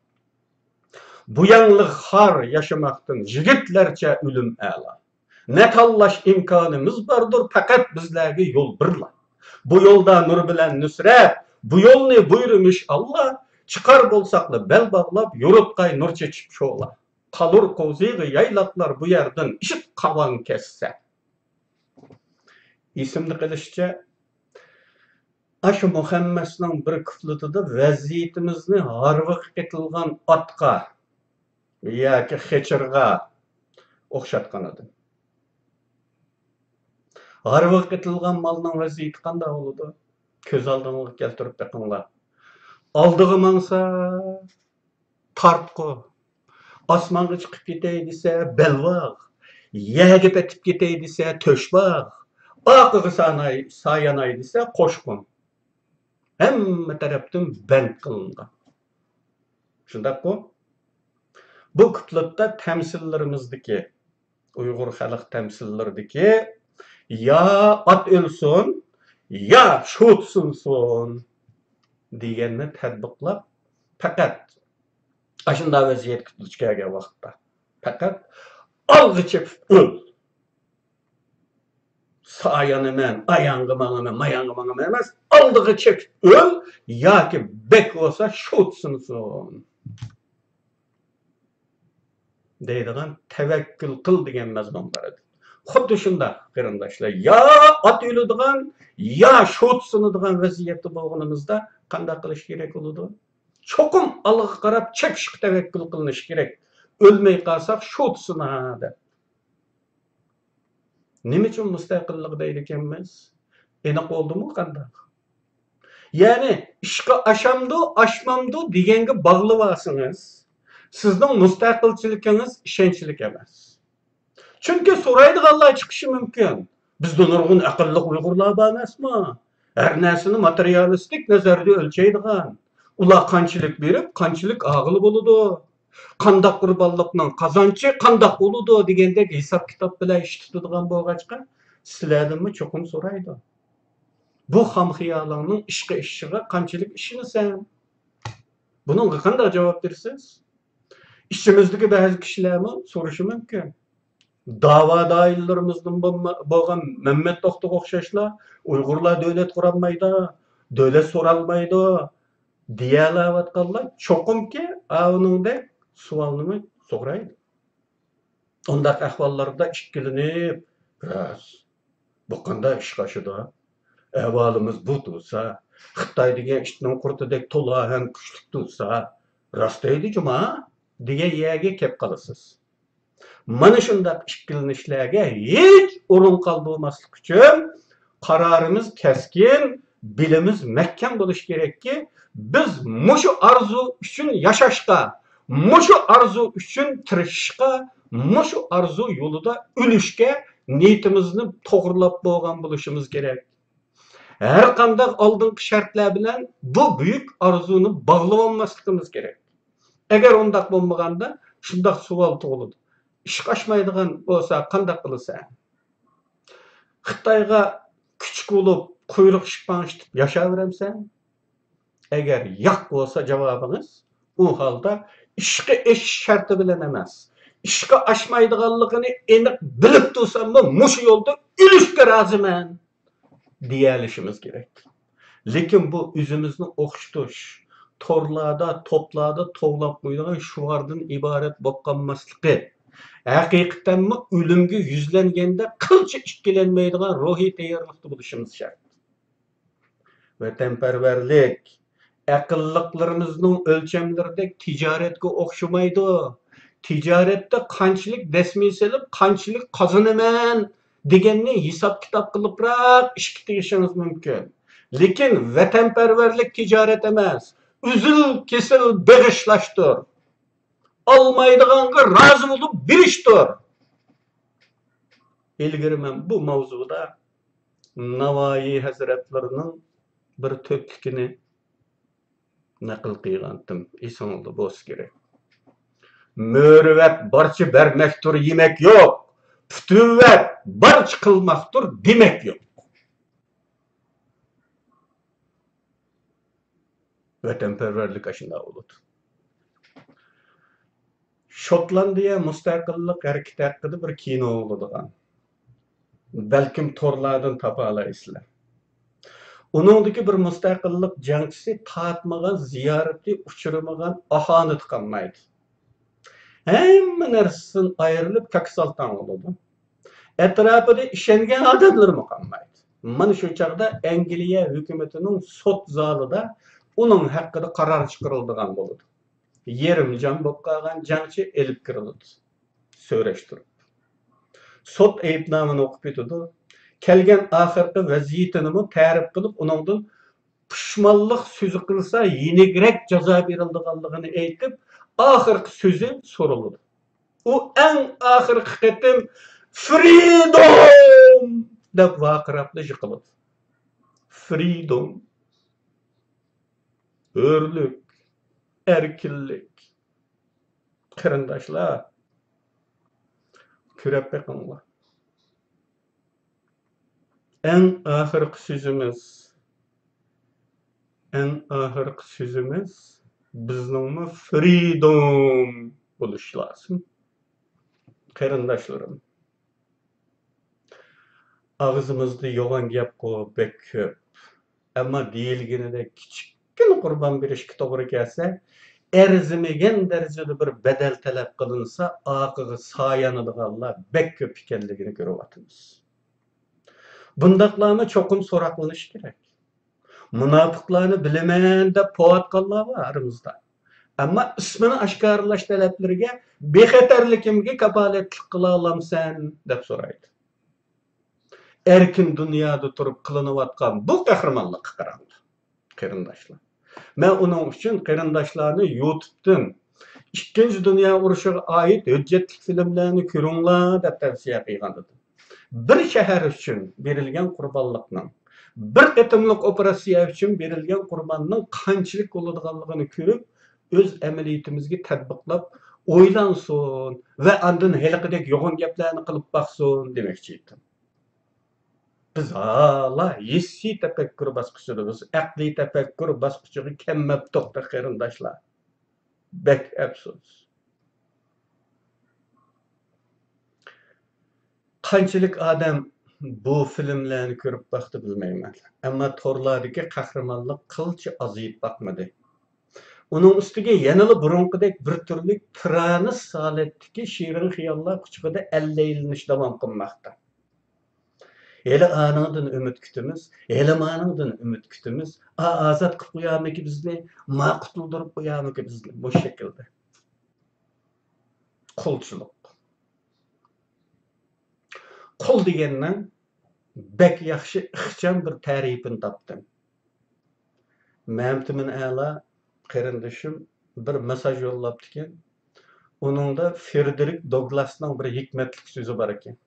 بۇياڭلىق خار ياشىماقتىن يىگىتلەرچە ئۆلۈم ئەلا. نە تاللاش ئىمكانىمىز باردۇر، پەقەت بىزلەرگە يول بىرلا. بۇ يولدا نۇر بىلەن نۇسرەت، بۇ يولنى بۇيرۇمىش ئاللا. چىقار بولساقلا بەل باغلاپ، يورۇتقاي نۇر چېچىپ شولا. قالۇر قوزىغا يايلاقلار بۇ يەردىن ئىشىت قاۋان كەسسە. ئېسىمدە قېلىشىچە، ئاشۇ مۇخەممەسنىڭ بىر كۇپلېتىدا ۋەزىيىتىمىزنى ھارۋىغا قېتىلغان ئاتقا ياكى خېچىرغا ئوخشاتقان ئىدى. ھارۋىغا قېتىلغان مالنىڭ ۋەزىيىتى قانداق بولىدۇ؟ كۆز ئالدىڭلارغا كەلتۈرۈپ بېقىڭلار. ئالدىغا ماڭسا، تارتقۇ. ئاسمانغا چىقىپ كېتەي دېسە، بەلباغ. يەرگە پېتىپ كېتەي دېسە، تۆشباغ. ئارقىغا ساناي-، ساياناي دېسە، قوشقۇن. ھەممە تەرەپتىن بەند قىلىنغان. شۇنداققۇ؟ بۇ كۇپلېتتا تەمسىللىرىمىزدىكى، ئۇيغۇر خەلق تەمسىللىرىدىكى «يا ئات ئۆلسۇن، يا شوت سۇنسۇن» دېگەننى تەتبىقلاپ، پەقەت ئاشۇنداق ۋەزىيەتكە دۇچ كەلگەن ۋاقىتتا پەقەت «ئالغا چېپىپ ئۆل! سايانىمەن، ئاياڭغا ماڭىمەن، ماياڭغا ماڭىمەن» ئەمەس، «ئالدىغا چېپىپ ئۆل ياكى بەك بولسا شوت سۇنسۇن» دەيدىغان «تەۋەككۈل قىل» دېگەن مەزمۇن بار ئىدى. خۇددى شۇنداق، قېرىنداشلار، يا ئات ئۆلىدىغان، يا شوت سۇنىدىغان ۋەزىيەتتە بولغىنىمىزدا قانداق قىلىش كېرەك بولىدۇ؟ چوقۇم ئالغا قاراپ چېپىشقا تەۋەككۈل قىلىنىشى كېرەك. ئۆلمەي قالساق شوت سۇنا دەپ. نېمە ئۈچۈن مۇستەقىللىق دەيدىكەنمىز؟ ئېنىق بولدىمۇ قانداق؟ يەنى ئىشقا ئاشامدۇ، ئاشمامدۇ دېگەنگە باغلىۋالسىڭىز، سىزنىڭ مۇستەقىلچىلىكىڭىز ئىشەنچلىك ئەمەس. چۈنكى سورايدىغانلار چىقىشى مۇمكىن. بىزدە نۇرغۇن ئەقىللىق ئۇيغۇرلار بار ئەمەسمۇ؟ ھەر نەرسىنى ماتېرىيالىستىك نەزەردە ئۆلچەيدىغان. ئۇلار قانچىلىك بېرىپ، قانچىلىك ئالغىلى بولىدۇ؟ قانداق قۇربانلىقنىڭ قازانچى قانداق بولىدۇ دېگەندەك ھېساب-كىتاب بىلەن ئىش تۇتىدىغان بولغاچقا، سىلەردىنمۇ چوقۇم سورايدۇ. بۇ خام خىيالىڭنىڭ ئىشقا ئېشىشىغا قانچىلىك ئىشىنىسەن؟ بۇنىڭغا قانداق جاۋاب بېرىسىز؟ ئىچىمىزدىكى بەزى كىشىلەرمۇ سورىشى مۇمكىن. داۋا دائىرىلىرىمىزدىن بولما-، بولغان مەمەت توختىغا ئوخشاشلا، ئۇيغۇرلار دۆلەت قۇرالمايدۇ، دۆلەت سورالمايدۇ دېيەلەۋاتقانلار چوقۇمكى ئاۋۇنىڭدەك سوئالنىمۇ سورايدۇ. ئۇنداق ئەھۋاللاردا ئىككىلىنىپ، راست، بۇ قانداق ئىشقا ئاشىدۇ؟ ئەھۋالىمىز بۇ تۇرسا، خىتاي دېگەن ئىتنىڭ قۇرتىدەك تولا ھەم كۈچلۈك تۇرسا، راست دەيدۇ جۇما دېگەن يەرگە كەپ قالىسىز. مانا شۇنداق ئىككىلىنىشلەرگە ھېچ ئورۇن قالدۇرماسلىق ئۈچۈن، قارارىمىز كەسكىن، بېلىمىز مەھكەم بولۇشى كېرەككى، بىز مۇشۇ ئارزۇ ئۈچۈن ياشاشقا، مۇشۇ ئارزۇ ئۈچۈن تىرىشىشقا، مۇشۇ ئارزۇ يولىدا ئۆلۈشكە نىيىتىمىزنى توغرىلاپ بولغان بولۇشىمىز كېرەك. ھەرقانداق ئالدىنقى شەرتلەر بىلەن بۇ بۈيۈك ئارزۇنى باغلىۋالماسلىقىمىز كېرەك. ئەگەر ئۇنداق بولمىغاندا، شۇنداق سوئال تۇغۇلىدۇ. ئىشقا ئاشمايدىغان بولسا قانداق قىلىسەن؟ خىتايغا كۈچۈك بولۇپ، قۇيرۇق شىپاڭ ئىشتىپ ياشاۋېرەمسەن؟ ئەگەر ياق بولسا جاۋابىڭىز، ئۇ ھالدا ئىشقا ئېشىش شەرتى بىلەن ئەمەس، ئىشقا ئاشمايدىغانلىقىنى ئېنىق بىلىپ تۇرساممۇ، مۇشۇ يولدا ئۆلۈشكە رازىمەن دېيەلىشىمىز كېرەك. لېكىن بۇ ئۆزىمىزنى ئوخشىتىش، تورلاردا، توپلاردا توۋلاپ قويىدىغان شوئاردىن ئىبارەت بولۇپ قالماسلىقى، ھەقىقەتەنمۇ ئۆلۈمگە يۈزلەنگەندە قىلچە ئىككىلەنمەيدىغان روھىي تەييارلىقتا بولۇشىمىز شەرت. ۋەتەنپەرۋەرلىك، ئەقىللىقلىرىمىزنىڭ ئۆلچەملىرىدەك تىجارەتكە ئوخشىمايدۇ. تىجارەتتە قانچىلىك دەسمىيە سېلىپ، قانچىلىك قازىنىمەن دېگەننى ھېساب-كىتاب قىلىپراق ئىشقا تېگىشىڭىز مۇمكىن. لېكىن ۋەتەنپەرۋەرلىك تىجارەت ئەمەس، ئۈزۈل-كېسىل بېغىشلاشتۇر. ئالمايدىغانغا رازى بولۇپ بېرىشتۇر. ئىلگىرى مەن بۇ ماۋزۇدا ناۋايى ھەزرەتلىرىنىڭ بىر تۆتلۈكىنى نەقىل قىلغانتىم، ئېسىڭىزدە بولسا كېرەك. مۈرۈۋۋەت بارچە بەرمەكتۇر، يېمەك يوق. پۈتۈۋۋەت بارچە قىلماقتۇر، دېمەك يوق. ۋەتەنپەرۋەرلىك ئاشۇنداق بولىدۇ. شوتلاندىيە مۇستەقىللىق ھەرىكىتى ھەققىدە بىر كىنو بولىدىغان. بەلكىم تورلاردىن تاپالايسىلەر. ئۇنىڭدىكى بىر مۇستەقىللىق جەڭچىسى تارتمىغان، زىيارىتى ئۇچرىمىغان ئاھانىتى قالمايدۇ. ھەممە نەرسىسىدىن ئايرىلىپ كاكا سالتاڭ بولىدۇ. ئەتراپىدا ئىشەنگەن ئادەملىرىمۇ قالمايدۇ. مانا شۇ چاغدا ئەنگلىيە ھۆكۈمىتىنىڭ سوت زالىدا ئۇنىڭ ھەققىدە قارار چىقىرىلىدىغان بولىدۇ. يېرىم جان بولۇپ قالغان جەڭچى ئېلىپ كىرىلىدۇ. سۆرەشتۈرۈپ. سوت ئەيىبنامىنى ئوقۇپ ئۆتىدۇ. كەلگەن ئاخىرقى ۋەزىيىتىنىمۇ تەرىپ قىلىپ، ئۇنىڭدىن پۇشمانلىق سۆزى قىلسا، يېنىكرەك جازا بېرىلىدىغانلىقىنى ئېيتىپ، ئاخىرقى سۆزى سورىلىدۇ. ئۇ ئەڭ ئاخىرقى قېتىم «فرىدوم!» دەپ ۋارقىراپلا يىقىلىدۇ. فرىدوم. ھۆرلۈك، ئەركىنلىك. قېرىنداشلار، كۆرۈپ بېقىڭلار. ئەڭ ئاخىرقى سۆزىمىز، ئەڭ ئاخىرقى سۆزىمىز بىزنىڭمۇ فرىدوم بولۇش لازىم. قېرىنداشلىرىم، ئاغزىمىزدا يوغان گەپقۇ بەك كۆپ. ئەمما دېيىلگىنىدەك كىچىككىنە قۇربان بېرىشكە توغرا كەلسە، ئەرزىمىگەن دەرىجىدە بىر بەدەل تەلەپ قىلىنسا، ئارقىغا سايلىنىدىغانلار بەك كۆپ ئىكەنلىكىنى كۆرۈۋاتىمىز. بۇنداقلارمۇ چوقۇم سوراقلىنىشى كېرەك. مۇناپىقلارنى بىلىمەن دەپ پوۋاتقانلار بار ئارىمىزدا. ئەمما ئىسمىنى ئاشكارىلاش تەلەپلىرىگە «بىخەتەرلىكىمگە كاپالەتلىك قىلالامسەن؟» دەپ سورايدۇ. ئەركىن دۇنيادا تۇرۇپ قىلىنىۋاتقان بۇ قەھرىمانلىققا قاراڭلار، قېرىنداشلار. مەن ئۇنىڭ ئۈچۈن قېرىنداشلارنى يۇتۇبتىن «ئىككىنچى دۇنيا ئۇرۇشىغا ئائىت ھۆججەتلىك فىلىملەرنى كۆرۈڭلار» دەپ تەۋسىيە قىلغان ئىدىم. بىر شەھەر ئۈچۈن بېرىلگەن قۇربانلىقنىڭ، بىر قېتىملىق ئوپېراتسىيە ئۈچۈن بېرىلگەن قۇرباننىڭ قانچىلىك بولىدىغانلىقىنى كۆرۈپ، ئۆز ئەمەلىيىتىمىزگە تەتبىقلاپ ئويلانسۇن ۋە ئاندىن ھېلىقىدەك يوغان گەپلەرنى قىلىپ باقسۇن دېمەكچى ئىدىم. بىز ھالا ھېسسىي تەپەككۇر باسقۇچىدىمىز، ئەقلىي تەپەككۇر باسقۇچىغا كەلمەپتۇق، قېرىنداشلار. بەك ئەپسۇس. قانچىلىك ئادەم بۇ فىلىملەرنى كۆرۈپ باقتى بىلمەيمەن، ئەمما تورلاردىكى قەھرىمانلىق قىلچە ئازىيىپ باقمىدى. ئۇنىڭ ئۈستىگە يەنىلا بۇرۇنقىدەك بىر تۈرلۈك تىرانىس ھالەتتىكى شېرىن خىياللار قۇچىقىدا ئەللەيلىنىش داۋام قىلماقتا. ھېلى ئانىڭدىن ئۈمىد كۈتىمىز، ھېلى مانىڭدىن ئۈمىد كۈتىمىز. ئا، ئازاد قىلىپ قويارمىكى بىزنى؟ ما، قۇتۇلدۇرۇپ قويارمىكى بىزنى؟ مۇشۇ شەكىلدە. قۇلچىلىق. قۇل دېگەننىڭ بەك ياخشى، ئىخچام بىر تەرىپىنى تاپتىم. مەمتىمىن ئەلا قېرىندىشىم بىر مېساژ يوللاپتىكەن. ئۇنىڭدا فرېدېرىك دوگلاسنىڭ بىر ھېكمەتلىك سۆزى بار ئىكەن.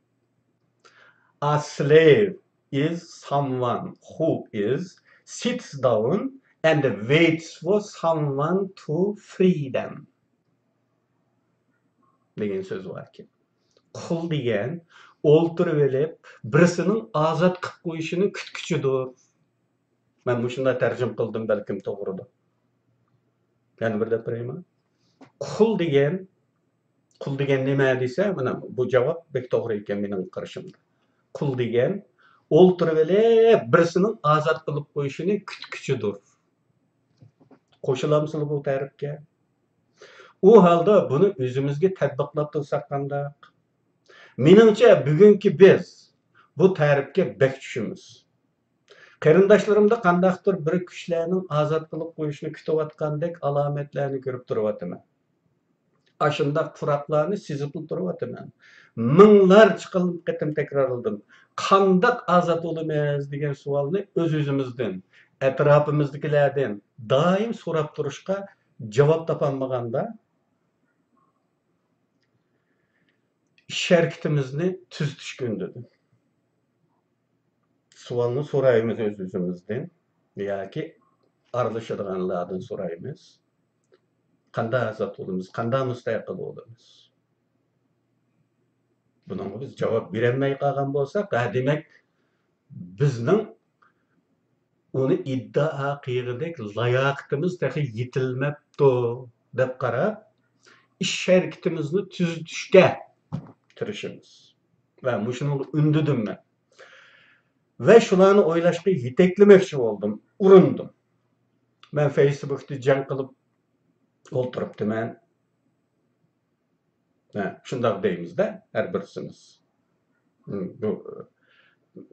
A slave is someone who is sits down and waits for someone to free them دېگەن سۆز بار ئىكەن. قۇل دېگەن ئولتۇرۇۋېلىپ، بىرسىنىڭ ئازاد قىلىپ قويۇشىنى كۈتكۈچىدۇر. مەن مۇشۇنداق تەرجىمە قىلدىم، بەلكىم توغرىدۇر. يەنە بىر دەپ بېرەيمۇ؟ قۇل دېگەن، قۇل دېگەن نېمە دېسە، مانا بۇ جاۋاب بەك توغرا ئىكەن مېنىڭ قارىشىمدا. قۇل دېگەن ئولتۇرۇۋېلىپ، بىرسىنىڭ ئازاد قىلىپ قويۇشىنى كۈتكۈچىدۇر. قوشۇلامسىلەر بۇ تەرىپكە؟ ئۇ ھالدا بۇنى ئۆزىمىزگە تەتبىقلاپ تۇرساق قانداق؟ مېنىڭچە، بۈگۈنكى بىز بۇ تەرىپكە بەك چۈشىمىز. قېرىنداشلىرىمدا قانداقتۇر بىر كۈچلەرنىڭ ئازاد قىلىپ قويۇشىنى كۈتۈۋاتقاندەك ئالامەتلەرنى كۆرۈپ تۇرۇۋاتىمەن. ئاشۇنداق پۇراقلارنى سېزىپلا تۇرۇۋاتىمەن. مىڭلارچە قېتىم تەكرارلىدىم. قانداق ئازاد بولىمىز دېگەن سوئالنى ئۆز-ئۆزىمىزدىن، ئەتراپىمىزدىكىلەردىن دائىم سوراپ تۇرۇشقا جاۋاب تاپالمىغاندا، ئىش-ھەرىكىتىمىزنى تۈزىتىشكە ئۈندىدىم. سوئالنى سورايمىز ئۆز-ئۆزىمىزدىن ياكى ئارىلىشىدىغانلاردىن سورايمىز. قانداق ئازاد بولىمىز؟ قانداق مۇستەقىل بولىمىز؟ بۇنىڭغا بىز جاۋاب بېرەلمەي قالغان بولساق، ھە، دېمەك، بىزنىڭ ئۇنى ئىدىئا قىلغۇدەك لاياقىتىمىز تېخى يېتىلمەپتۇ، دەپ قاراپ، ئىش-ھەرىكىتىمىزنى تۈزىتىشكە تىرىشىمىز. ۋە مۇشۇنىڭغا ئۈندىدىم مەن. ۋە شۇلارنى ئويلاشقا يېتەكلىمەكچى بولدۇم، ئۇرۇندۇم. مەن فېيسبۇكتا جەڭ قىلىپ ئولتۇرۇپتىمەن. ھە، شۇنداق دەيمىز-دە، ھەر بىرسىمىز. ھم، بۇ،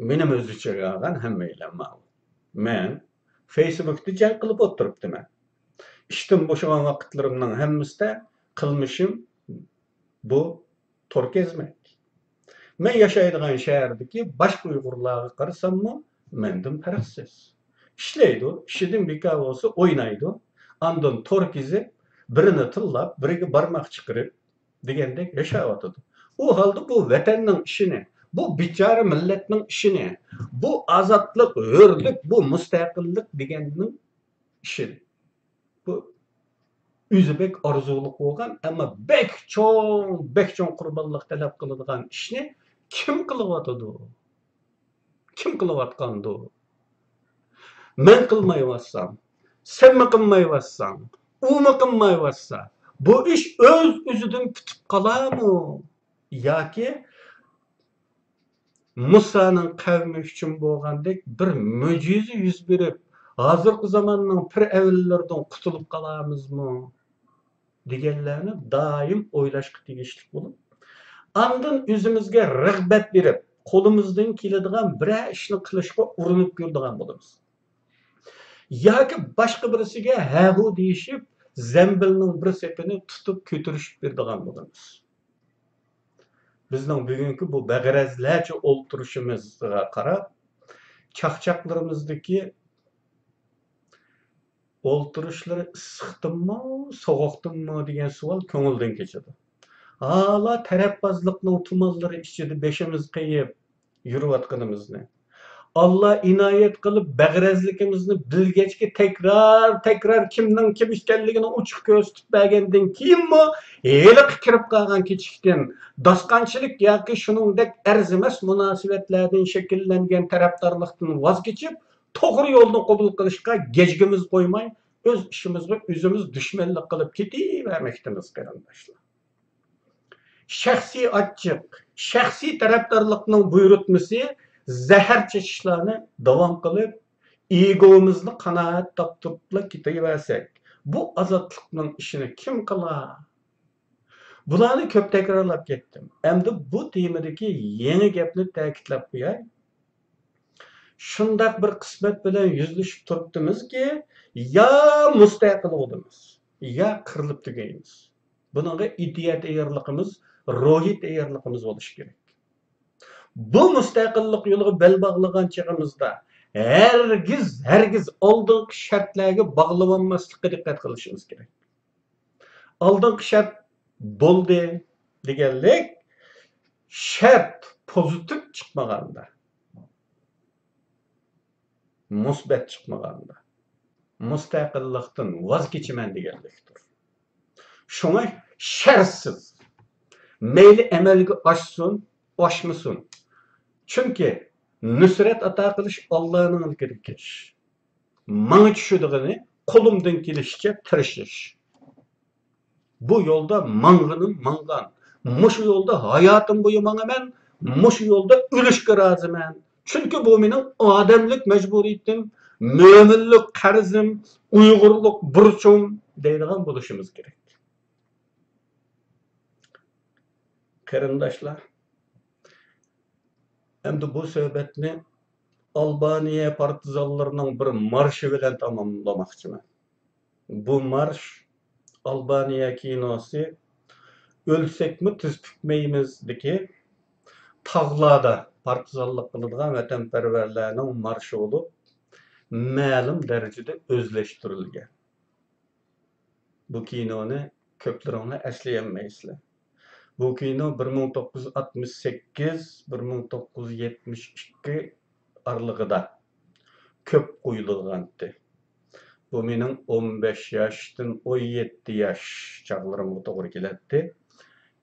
مېنىمۇ ئۆز ئىچىگە ئالغان ھەممەيلەن ماۋۇ. مەن فېيسبۇكتا جەڭ قىلىپ ئولتۇرۇپتىمەن. ئىشتىن بوشىغان ۋاقىتلىرىمنىڭ ھەممىسىدە قىلمىشىم بۇ تور كەزمەك. مەن ياشايدىغان شەھەردىكى باشقا ئۇيغۇرلارغا قارىساممۇ، مەندىن پەرقسىز. ئىشلەيدۇ، ئىشىدىن بىكار بولسا ئوينايدۇ، ئاندىن تور كېزىپ، بىرىنى تىللاپ، بىرىگە بارماق چىقىرىپ دېگەندەك ياشاۋاتىدۇ. ئۇ ھالدا بۇ ۋەتەننىڭ ئىشىنى، بۇ بىچارە مىللەتنىڭ ئىشىنى، بۇ ئازادلىق، ھۆرلۈك، بۇ مۇستەقىللىق دېگەننىڭ ئىشىنى، بۇ ئۆزى بەك ئارزۇلۇق بولغان، ئەمما بەك چوڭ، بەك چوڭ قۇربانلىق تەلەپ قىلىدىغان ئىشنى كىم قىلىۋاتىدۇ؟ كىم قىلىۋاتقاندۇ؟ مەن قىلمايۋاتسام، سەنمۇ قىلمايۋاتساڭ، ئۇمۇ قىلمايۋاتسا، بۇ ئىش ئۆز-ئۆزىدىن پۈتۈپ قالارمۇ؟ ياكى مۇسانىڭ قەۋمى ئۈچۈن بولغاندەك بىر مۆجىزە يۈز بېرىپ، ھازىرقى زاماننىڭ پىرئەۋنلىرىدىن قۇتۇلۇپ قالارمىزمۇ؟ دېگەنلەرنى دائىم ئويلاشقا تېگىشلىك بولۇپ، ئاندىن ئۆزىمىزگە رىغبەت بېرىپ، قولىمىزدىن كېلىدىغان بىرەر ئىشنى قىلىشقا ئۇرۇنۇپ كۆرىدىغان بولىمىز. ياكى باشقا بىرسىگە ھە-ھۇ دېيىشىپ، زەمبىلنىڭ بىر سېپىنى تۇتۇپ كۆتۈرۈشۈپ بېرىدىغان بولىمىز. بىزنىڭ بۈگۈنكى بۇ بەغەرەزلەرچە ئولتۇرۇشىمىزغا قاراپ، چاقچاقلىرىمىزدىكى ئولتۇرۇشلىرى ئىسسىقتىنمۇ، سوغۇقتىنمۇ دېگەن سوئال كۆڭۈلدىن كېچىدۇ. ھالا تەرەپبازلىقنىڭ تۇمانلىرى ئىچىدە بېشىمىز قېيىپ يۈرۈۋاتقىنىمىزنى، ئاللا ئىنايەت قىلىپ، بەغەرەزلىكىمىزنى بىلگەچكە تەكرار، تەكرار كىمنىڭ كىم ئىكەنلىكىنى ئوچۇق كۆرسىتىپ بەرگەندىن كېيىنمۇ، ھېلىقى كىرىپ قالغان كېچىكتىن، داستانچىلىك ياكى شۇنىڭدەك ئەرزىمەس مۇناسىۋەتلەردىن شەكىللەنگەن تەرەپدارلىقتىن ۋاز كېچىپ، توغرا يولنى قوبۇل قىلىشقا گەجگىمىز قويماي، ئۆز ئىشىمىزغا ئۆزىمىز دۈشمەنلىك قىلىپ كېتىۋەرمەكتىمىز، قېرىنداشلار. شەخسىي ئاچچىق، شەخسىي تەرەپدارلىقنىڭ بۇيرۇتمىسى زەھەر چېچىشلارنى داۋام قىلىپ، ئېگومىزنى قانائەت تاپتۇرۇپلا كېتىۋەرسەك، بۇ ئازادلىقنىڭ ئىشىنى كىم قىلار؟ بۇلارنى كۆپ تەكرارلاپ كەتتىم. ئەمدى بۇ تېمىدىكى يېڭى گەپنى تەكىتلەپ قوياي. شۇنداق بىر قىسمەت بىلەن يۈزلىشىپ تۇرۇپتىمىزكى، يا مۇستەقىل بولىمىز، يا قىرىلىپ تۈگەيمىز. بۇنىڭغا ئىدىيە تەييارلىقىمىز، روھىي تەييارلىقىمىز بولۇشى كېرەك. بۇ مۇستەقىللىق يولىغا بەل باغلىغان چېغىمىزدا، ھەرگىز، ھەرگىز ئالدىنقى شەرتلەرگە باغلىۋالماسلىققا دىققەت قىلىشىمىز كېرەك. ئالدىنقى شەرت بولدى دېگەنلىك، شەرت پوزىتىپ چىقمىغاندا، مۇسبەت چىقمىغاندا، مۇستەقىللىقتىن ۋاز كېچىمەن دېگەنلىكتۇر. شۇڭا شەرتسىز، مەيلى ئەمەلگە ئاشسۇن، ئاشمىسۇن. چۈنكى نۇسرەت ئاتا قىلىش ئاللانىڭ ئىلكىدىكى ئىش. ماڭا چۈشىدىغىنى قولۇمدىن كېلىشىچە تىرىشىش. بۇ يولدا ماڭغىنىم ماڭغان. مۇشۇ يولدا ھاياتىم بويى ماڭىمەن. مۇشۇ يولدا ئۆلۈشكە رازىمەن. چۈنكى بۇ مېنىڭ ئادەملىك مەجبۇرىيىتىم، مۆمىنلىك قەرزىم، ئۇيغۇرلۇق بۇرچۇم دەيدىغان بولۇشىمىز كېرەك. قېرىنداشلار، ئەمدى بۇ سۆھبەتنى ئالبانىيە پارتىزانلىرىنىڭ بىر مارشى بىلەن تاماملىماقچىمەن. بۇ مارش ئالبانىيە كىنوسى «ئۆلسەكمۇ تىز پۈكمەيمىز»دىكى تاغلاردا پارتىزانلىق قىلىدىغان ۋەتەنپەرۋەرلەرنىڭ مارشى بولۇپ، مەلۇم دەرىجىدە ئۆزلەشتۈرۈلگەن. بۇ كىنونى كۆپلىرىڭلار ئەسلىيەلمەيسىلەر. بۇ كىنو بىر مىڭ توققۇز يۈز ئاتمىش سەككىز، بىر مىڭ توققۇز يۈز يەتمىش ئىككى ئارىلىقىدا كۆپ قويۇلغانتى. بۇ مېنىڭ ئون بەش ياشتىن ئون يەتتە ياش چاغلىرىمغا توغرا كېلەتتى.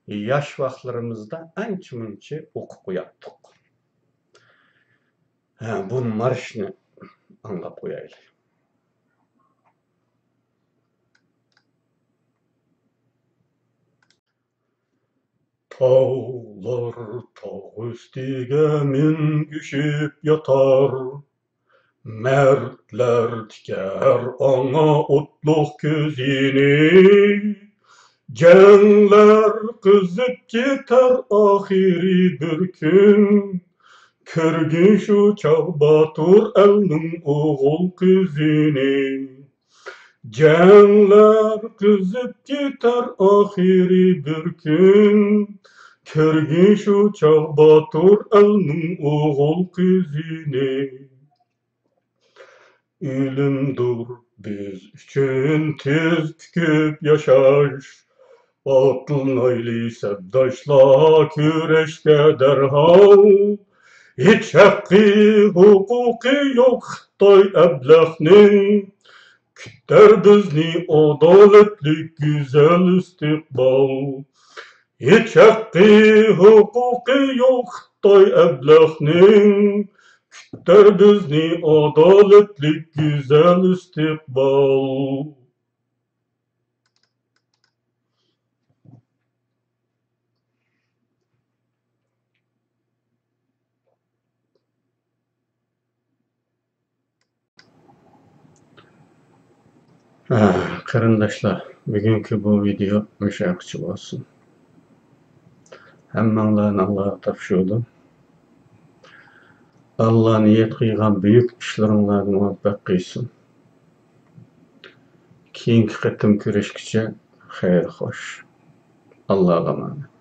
ياش ۋاقىتلىرىمىزدا ئانچە-مۇنچە ئوقۇپ قوياتتۇق. ھە، بۇ مارشنى ئاڭلاپ قويايلى. تاغلار تاغ ئۈستىگە مىنگۈشۈپ ياتار، مەردلەر تىكەر ئاڭا ئوتلۇق كۆزىنى. جەڭلەر قىزىپ كېتەر ئاخىرى بىر كۈن، كۆرگىن شۇ چاغ باتۇر ئەلنىڭ ئوغۇل قىزىنى. جەڭلەر قىزىپ كېتەر ئاخىرى بىر كۈن، كۆرگىن شۇ چاغ باتۇر ئەلنىڭ ئوغۇل قىزىنى. ئۆلۈمدۇر بىز ئۈچۈن تىز پۈكۈپ ياشاش. ئاتلىنايلى سەپداشلار كۈرەشكە دەرھال. ھېچ ھەققى، ھوقۇقى يوق خىتاي ئەبلەخنىڭ، كۈتەر بىزنى ئادالەتلىك گۈزەل ئىستىقبال. ھېچ ھەققى، ھوقۇقى يوق خىتاي ئەبلەخنىڭ، كۈتەر بىزنى ئادالەتلىك گۈزەل ئىستىقبال. ھە، قېرىنداشلار، بۈگۈنكى بۇ ۋىدېئو مۇشۇ يەرگىچە بولسۇن. ھەممەڭلارنى ئاللاغا تاپشۇردۇم. ئاللا نىيەت قىلغان بۈيۈك ئىشلىرىڭلارنى مۇۋەپپەق قىلسۇن. كېيىنكى قېتىم كۆرۈشكىچە خەير خوش. ئاللاغا ئامانەت.